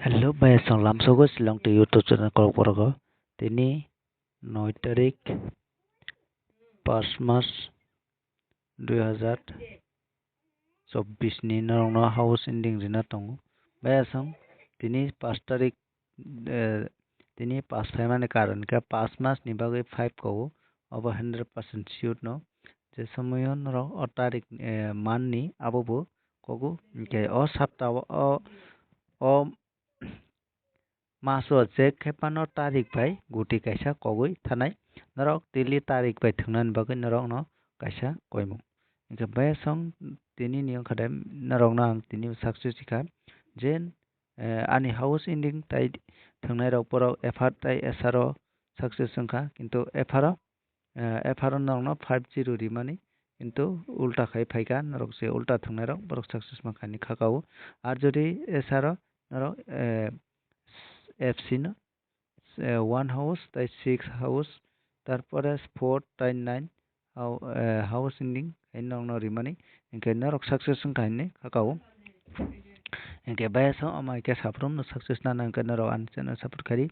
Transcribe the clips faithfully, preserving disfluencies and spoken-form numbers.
Hello, bai asong lamsogo Shillong tei YouTube channel kolok porogo. Tini noi tarik, pas mas, dui hajar chobbish ni norokno house ending rina tongo. Bai asong tini pas tarik, eh, tini pas phaimani karon khe pas mas ni bagwi five kogo, obo hundred percent sure no. Je somoyo norok o tarik, eh, man ni abo bo kogo, hinkhe o sapta o, o, o maso je khe phano tarik bai guti kaisa kogwi thanai, norok daily tarik bai thwngnani bagwi norokno kaisa koimung. Hinkhe bai asong tini ni wngkha de norokno ang tini success rikha je, eh, ani house ending tai thwngnai rok borok F R tai S R o success wngkha, kintu F R o, eh, F R o norokno five zero rimani, kintu ulta khai phaikha, norok se ulta thwngnai rok borok success mankha hinwi khakao. Ar jodi S R o norok, eh, F C no, eh, one house tai six house, tarpore four tai nine hou-, eh, house ending hai norokno rimani, hinkhe norok success wngkha hinwi khakao. Hinkhe bai asong ama hinkhe sabrumno success nana hinkhe norok ani channel support khaidi.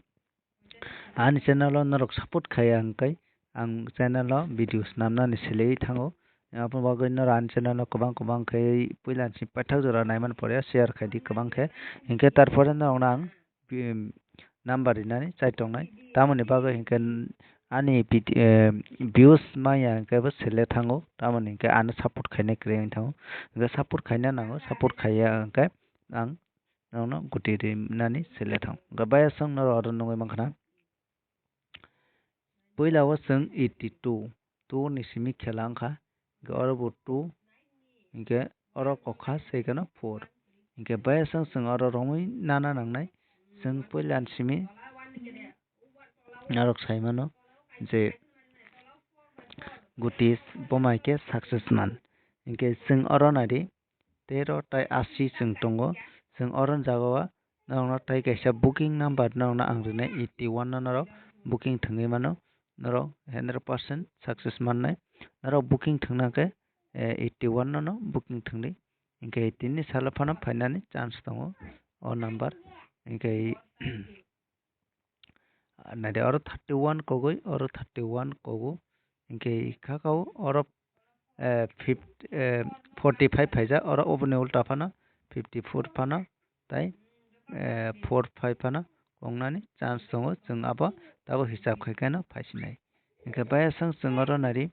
Ani channel o norok support khaiya hinkhe ang channel o video swnamnani selei thango. Aboni bagwi norok ani channel o kwbang kwbang khe puila ni simi paithak jora naimani pore share khaidi kwbang khe. Hinkhe tarpore norokno ang, em, number rinani chai tongnai. Tamoni bagwi hinkhe ani vid-, em, views manya hinkhe bo sele thango. Tamoni hinkhe ano support khainai kwrwi wng thango. Hinkhe support khaina nango, support khaiya hinkhe ang norokno guti rinani sele thang. Hinkhe bai asong norok oro nugwi mankha na. Puila o chwng eighty two, two ni simi khela wngkha, hinkhe oro bo two, hinkhe oro kokha se kheno four. Hinkhe bai asong chwng oro romwi nana nangnai, chwng puila ni simi norok sai mano je guti boma hinkhe success man. Hinkhe chwng oro naidi, tero tai asi chwng tongo. Chwng oro jagao norokno tai kaisa booking number norokno ang rinai eighty one no norok booking thwngwi mano. Norok hundred percent success mannai. Norok booking thwngna khe, eh, eighty one no no booking thwngdi. Hinkhe tini salo phano phainani chance tongo o number. Hinkhe naidi oro thirty one kogwi, oro thirty one kogo. Hinkhe khakao oro, eh, fifty, eh, forty five phaijak, oro oboni ulta phano fifty four phano tai, eh, four five phano kongnani chance tongo. Chwng abo tabuk hisab khai kheno phaisinai. Hinkhe bai asong chwng oro naidi,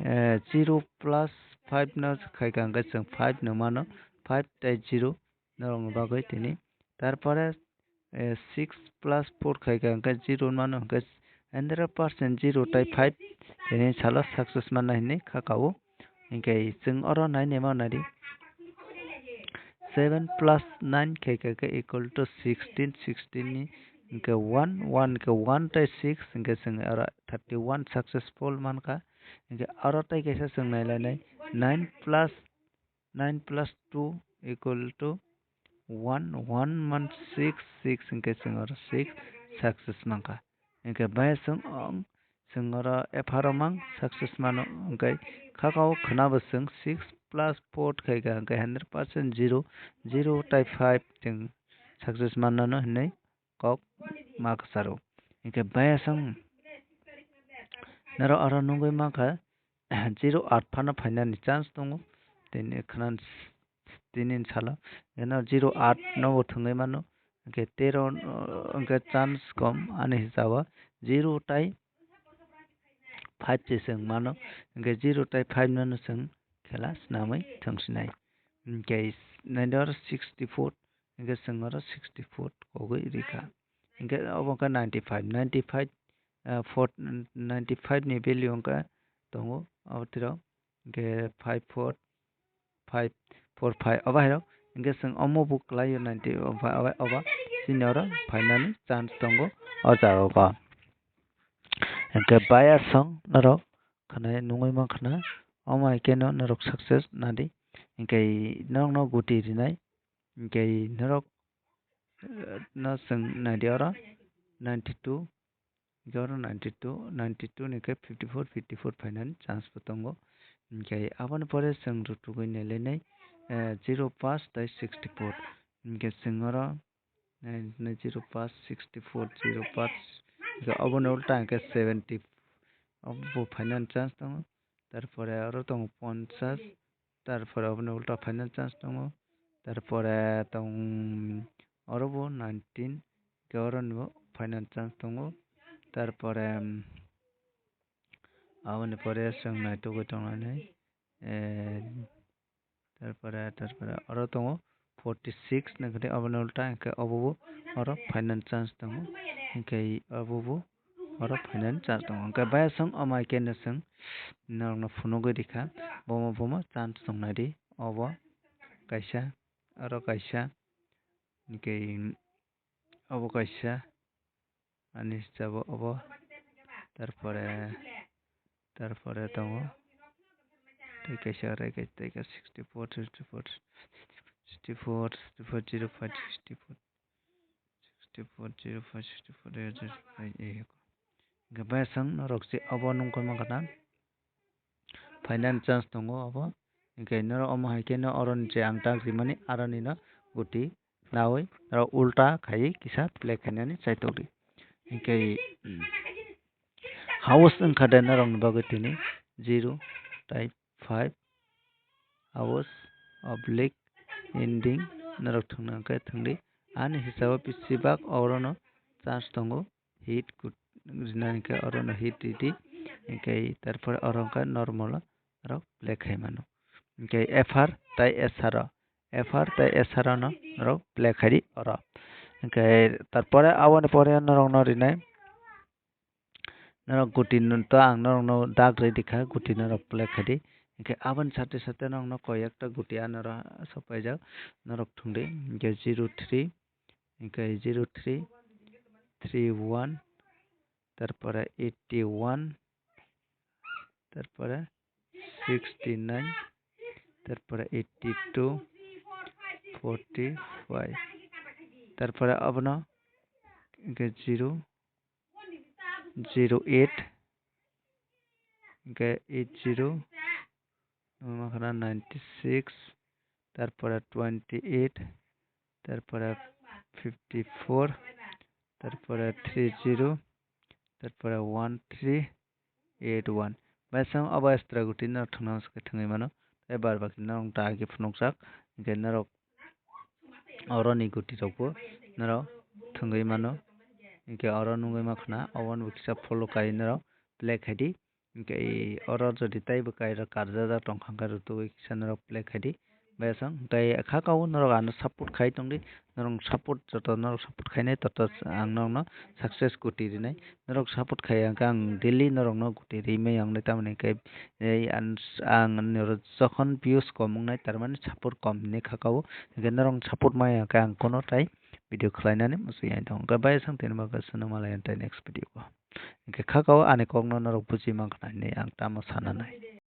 eh, zero plus five no khaikha hinkhe chwng five no mano, five tai zero norokni bagwi tini. Tarpore, eh, six plus four khaikha hinkhe zero mano hinkhe hundred percent zero tai five tini salo success manna hinwi khakao. Hinkhe chwng oro nainai ma naidi. Seven plus nine khaikha khe equal to sixteen, sixteen ni hinkhe one, one hinkhe one tai six hinkhe chwng oro thirty one successful mankha. Hinkhe oro tai kaisa chwng nailainai nine plus nine plus two equal to one, one man six, six hinkhe chwng oro six success mankha. Hinkhe bai chwng, ang, chwng oro F R o mang success mano, hinkhe khakao khwnabo chwng six plus four khaikha hinkhe hundred percent zero, zero tai five chwng success mannano hinwi kok ma kwcharo. Hinkhe bai aswng norok oro nugwi mankha, zero aat phano phainani chance tongo. Tini khna tini salo eno zero aat no bo thwngwi mano. Hinkhe tero, uh, hinkhe chance kom ani hisabo zero tai five se chwng mano. Hinkhe zero tai five no no chwng khela swnamwi thwngsinai. Hinkhe naidi oro sixty four, hinkhe chwng oro sixty four kogwi rikha. Hinkhe obo wngkha ninety five, ninety five, uh, four, ninety five ni value wngkha tongo abo tiro, hinkhe five four five four five obo hai rok. Hinkhe chwng omo bo kwlai o ninety, obo, obo, obo chini oro phainani chance tongo o jaga o. Hinkhe bai aswng norok khwnai nugwi mankha na, omo hai kheno norok success nadi. Hinkhe norokno guti rinai, hinkhe norok, eh, no chwng naidi oro ninety two, hinkhe oro ninety two, ninety two ni khe fifty four, fifty four phainani chance bo tongo. Hinkhe aboni pore chwng rutugwi nailainai, eh, zero pass tai sixty four. Hinkhe chwng oro nine nine zero five sixty four zero five, hwnkhe oboni ulta hwnkhe seventy, obo phainani chance tongo. Tarpore oro tongo ponchas, tarpore oboni ulta phainani chance tongo. Tarpore tong oro bo nineteen, hwnkhe oro ni bo phainani chance tongo. Tarpore, um, aboni pore chwng naitugwi tongnani, eh, tarpore, tarpore oro tongo forty six, nangkhe aboni ulta hwnkhe obo bo oro phainani chance tongo, hwnkhe obo bo oro phainani chance tongo. Hwnkhe bayasong omo hai khe no chwng norokno phunugwi rikha, bomo bomo chance tongnai di, obo kaisa, oro kaisa, hwnkhe obo kaisa, ani hisabo obo, tarpore, tarpore tongo tei kaisa, oro kaisa, tei kaisa sixty four, sixty four, sixty four, sixty four, zero five, sixty four, sixty four, zero five, sixty four, zero five, eh, hwnkhe bayasong norok se obo nungkha mankha na. Phainani chance tongo obo. Hwnkhe norok omo hai khe no oroni je ang tak rimani aroni no guti nawi norok ulta khaiwi kisa play khainani chaitok di. Hwnkhe, mm, house wngkha de norokni bagwi tini zero type five, house, oblique, ending norok thwngna hwnkhe thwngdi. Ani hisabo bisi bak orono chance tongo. Hit kut-, rinani khe orono hit ridi, hwnkhe tarpore oro wngkha normal o norok play khai mano. Hwnkhe F R tei S R o, F R tei S R o no norok play khai di oro. Hwnkhe tarpore aboni pore norokno rinai, norok guti no to ang norokno dag ridi kha, guti norok play khai di. Hwnkhe aboni sate sate norokno koi ekta guti anoro sopaijak, norok thwngdi, hwnkhe zero three, hwnkhe zero three, three one, tarpore eighty one, tarpore sixty nine, tarpore eighty two, forty five, tarpore abono hwnkhe zero, zero eight, hwnkhe eight zero, nokna khana ninety six, tarpore twenty eight, tarpore fifty four, tarpore three zero, tarpore one three eight one. Baisang obo extra guti no thwngna swkhe thwngwi mano. Tei bar baki norok dagi phunukjak, hwnkhe norok oroni guti rokbo norok thwngwi mano. Hwnkhe oro nugwi mankha na, obo no kisa follow khai norok play khai di. Hwnkhe oro jodi teibo kairok karjajak tongkha, hwnkhe rwtugwi kisa norok play khai di. Baisang tei kha kao norok ano support khai tongdi, norok support, joto norok support khainai, toto ang norokno success guti rinai. Norok support khai hwnkhe ang daily norokno guti rimai ang nai, tamoni hwnkhe ei ang, ang jokhon views kom wngnai, tarmani support kom hinwi kha kao. Hwnkhe norok support maya hwnkhe ang kono tai video khlainani muchung ya tong. Hwnkhe baisang tini bagwi swngno malai tei next video o. Hwnkhe kha kao ani kokno norok buji mankha hinwi ang tamo sana nai.